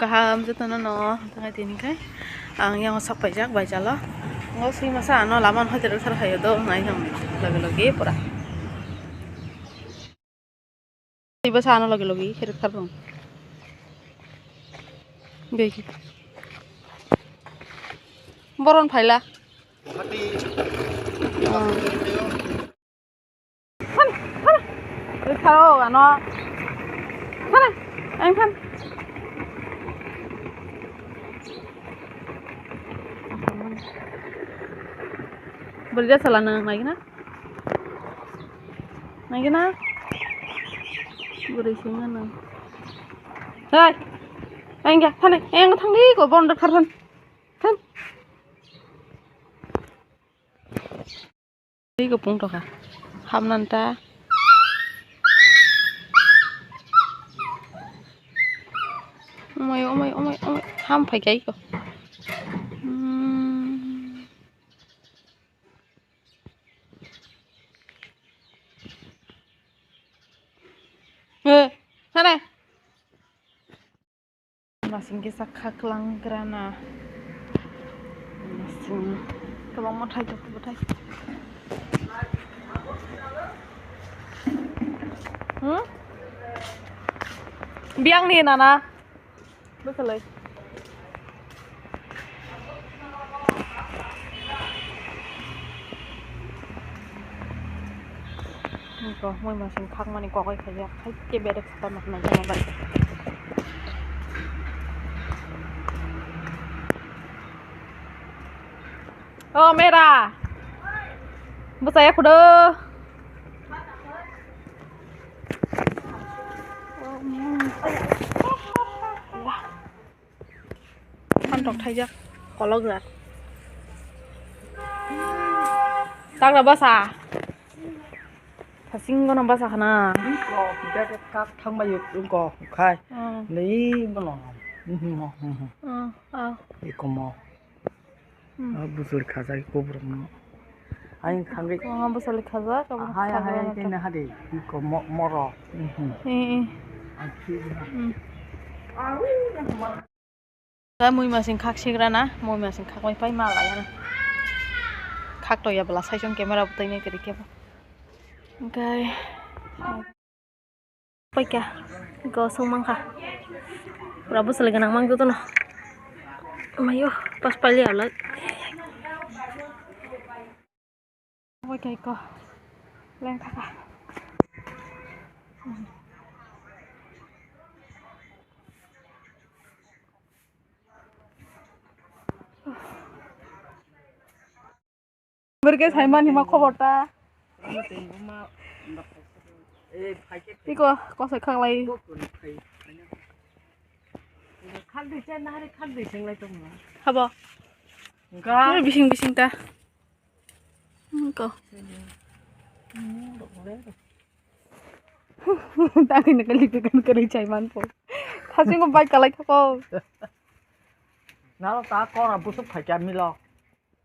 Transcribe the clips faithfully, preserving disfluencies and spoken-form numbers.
Kaham jotono no, tini khe ang yang sak paijak bai jalo. Ngo sui masa ano lama no hoite rwkha rwkha yo do, nai nang loge loge pura. Iba sa ano loge loge khe rwkha rwkha. Gai khe. Boron phaila. Phan, phan. Oi, pharo, ano. Phan, ang phan. Bwrwi da sala nang nai na? Nai na? Bwrwi sing nang. Hei. Ang ya, phan, ang thang di ko bon da khar phan. Phan. Twi kupung tokha. Hapnani ta. Omai, omai, omai, omai. Ham phai kai ko. Hmm. Eh, sana. Masing kisa khaklang grana. Masing kwbangma thai tok bwthai. Hmm? Biang ni nana. Bwsalai. Ko moi masing khakmani kokoi khaijak, hai ke berek saka nuknai jana bai. O mera, bwsaya khudo. Phantok thaijak, kolok jak. Tagra basa. Thasingo no basa khana. Kok, bebek kak thangbai wngko, khai. Hmm. Nei bono. Hmm, hmm, hmm, hmm. Hmm, ah. Ikomo. Hmm. Ah, bwswli khajak iko borokno. Ayang thangwi. Kwbangma bwswli khajak, abo hai, hai, khajak hai, abo khe naha de. Iko mo-, moro. Mhm. Eh, eh. Ang thwi na. Hmm. Khe mui masing khak sigra na, mui masing khak bai pai ma laya na. Khak to ya bwla sai song camera bwtwi nai kwrwi khe bo. Hwnkhe. Paikha, gosong mankha. Pura bwswli gwnang mang jotono. Mayo, pas paili alai. Paikha iko. Lengthaka. Bwrwkhe saiman hima khobor ta. Iko kosoi khaklai. Habo. Bising bising ta. Iko. Tangwi nokha lipi kan kwrwi chaiman po. Thasingo bike kalai thoko. Nalo ta kora busuk phaikya milo.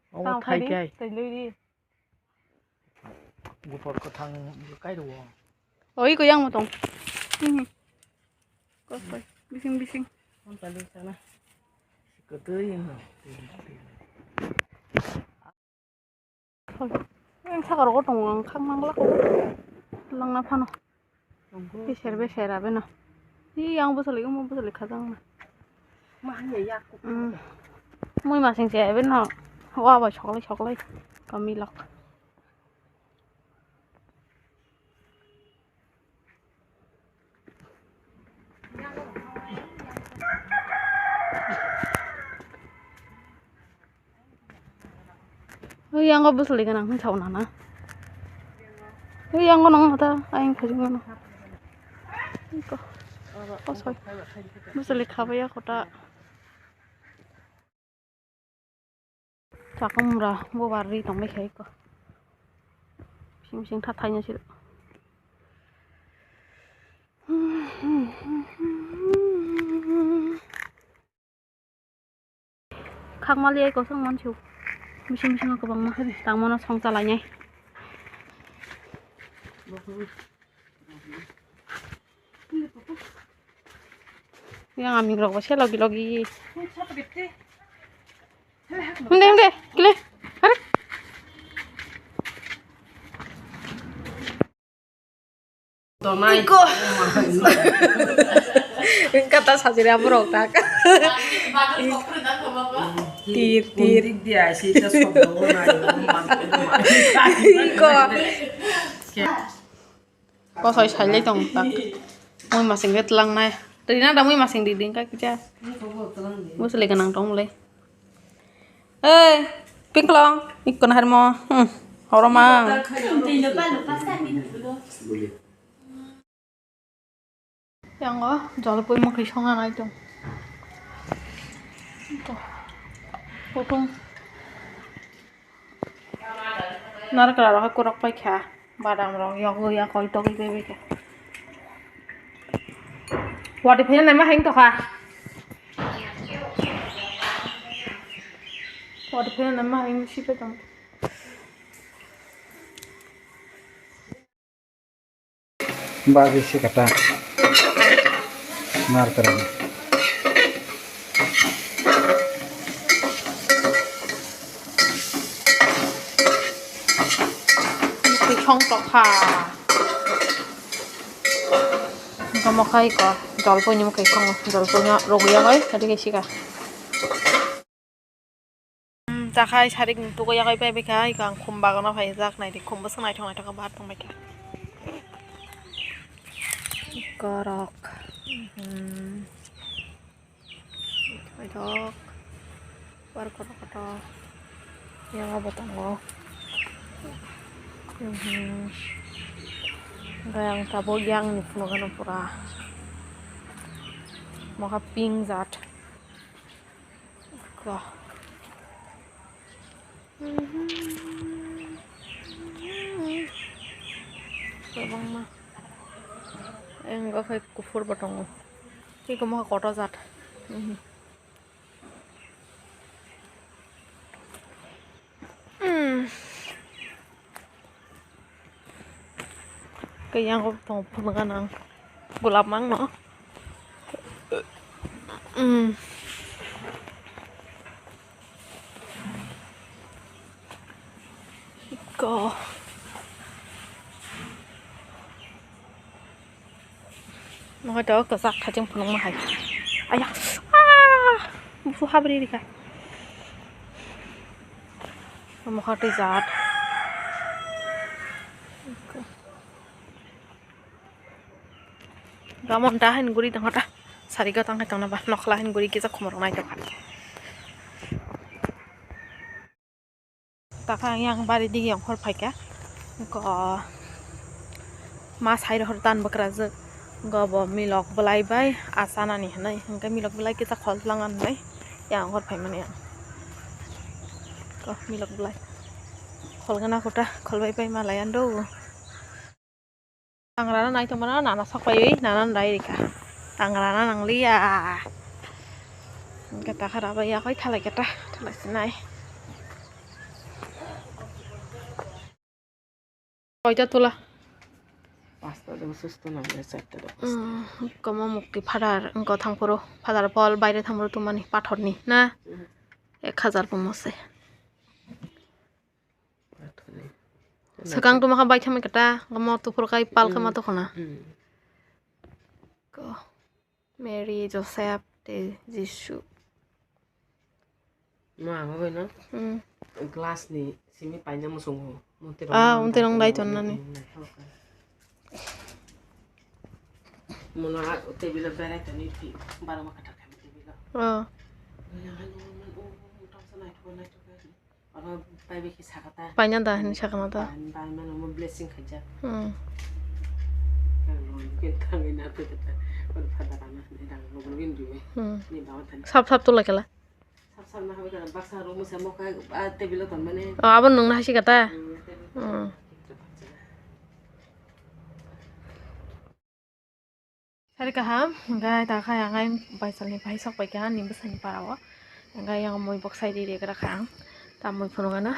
Omo tang khai khai di, kai. Tei lui di. Buphor kwthang kai rwo. Oi, ko yang mo tong. Mhm. Kos koi. Bising bising. Kon tali sana. Sikotoi yang. Yang sakar ko tong ang khang mang lako. Langna phano. Beser beser abeno. Hi, ang bwswlwi, omo bwswlwi khajak na. Ma hanya yak. Mm. Mui masing se abeno. Wa bai soklai soklai. Kamilok. Ui, yang o bwswlwi gwnang hwn sao nana. Ui, yang o nang ta, ayang khajik mano. Iko. O soi. Bwswlwi khabai ya kota. Chakwmra bobar ri tongbai kha iko. Bising bising tha thaina siro. Khakmali ai kosong mansiu. Bising bisingo kwbangma tangmano song chalainai. Yang aming rok bo se logi logi. Hende, hende, kile. Are. Tonai. Iko. Engka ta sajiri aborok tak. Tir, tir. Kundik dia, si ta sobdo nai. Iko. Kosoi sailai tong tak. Mui masing de tlangnai. Rina da mui masing di ding ka kicha. Bosle ganang tong le. Ei, Piklong, ikko na harmo. Hmm, horomang. Yango, jolpui mokhi songa nai tong. Kutung. Narikal rok hai kurok pai kha. Badam rok yogwi ya koi togwi bebek khe. Wati phina naima heng tokha. Wati phina naima heng sipe tong. Bagi si kata. Narikal. Mukhui song tokha. Engka mokha iko jolpui ni mukhui songo, jolpui no rogwi ya bai, tadi khe sika. Hmm, takhai sarik ni tugo ya bai bai kha, iko ang khum bagano phai jak nai di, khum bwswk naithok naithok khe bahat tong bai kha. Iko rok. Hmm. Naithok. Bar kotor kotor. Yang abo tongo. Mhm. Hwnkhe ang tabuk yang ni phunukgano pura. Mokha pink jat. Ka. Kwbangma. Ang o khai kuphur bo tongo. Tei kwmokha kotor jat. Mhm. Mm. Kaya ko tong phunukgana ang. Gulab mang no. Mm. Ko. Nohoi to kwchak kha chwng phunukma hai. Aya. Ah! Busu habri rikha. Mokha twi jat. Gamon ta hain guri tongkha ta. Sari gatang hai tongna ba nokla hain guri kisa khumrok nai tongkha. Takha yang bari digi yang hor phaikha. Ko ma sai rohor tan bwkrajwk. Go bo milok bwlai bai achanani hinwi. Hwnkhe milok bwlai kisa khol tlang hinwi yang hor phaimani ang. Ko milok bwlai. Khol gana kota khol bai pai ma lai ando. Ang rana nai tongmano nana sok paiwi nana nai rikha. Ang rana nangliya. Hwnkhe takha raba yakoi thalai khe ta thalai sinai. Koita tola? Pasta de bosto na, charta de bosto. Mm, komo mukti phadar, wngkha thangphuru phadar pol baire thangphuru tumani pathorni na? Mm. Ek hazar komo se. Pathorni. Swkang tuma kha baitham kata, komo tuphur kai pal khe ma. Mm. Tukhuna. Mm. Ko. Mary, Joseph, tei Jisu. Ma, ang bai no? Hmm. Glass ni simi paina muchungo. Montir ah, rok montir rok dai tonnani. Mono table berai tani pi, baroma kata kami table. Oh. Paina da hinwi sakha na ta. Paimano omo blessing khaijak. Hmm. Hmm. Sap sap tula kela. Oh, abo nwngno hasi kata. Hmm. Sari kaham, hingke ta kha ang ai baisalni pai sok pai kha ani bwsani para o. Hingke yang mui bok sai ri ri gra kha ang. Ta mui phunuk gana.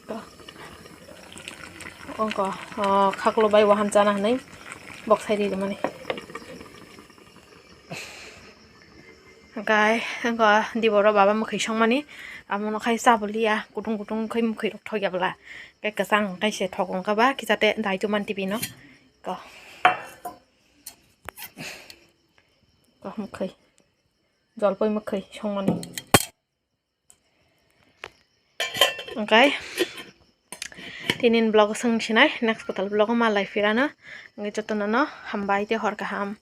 Ko. Ongko, o, khaklo bai wahan chana hinui bok sai ri ri mani. Hwnkhe wngkha diboro baba mwkhwi songmani, amono khai chaboliya, kutung kutung khai mwkhwi rok thokya bwla. Hwnkhe kwchang khai se thok wngkha ba, kisa te daitu man T V no. Ko. Ko mwkhwi. Jolpoi mwkhwi songmani. Hwnkhe tinin vlog o swng sinai, next kwtal vlog o malai phirano. Hwnkhe jotono no hambai tei hor kaham.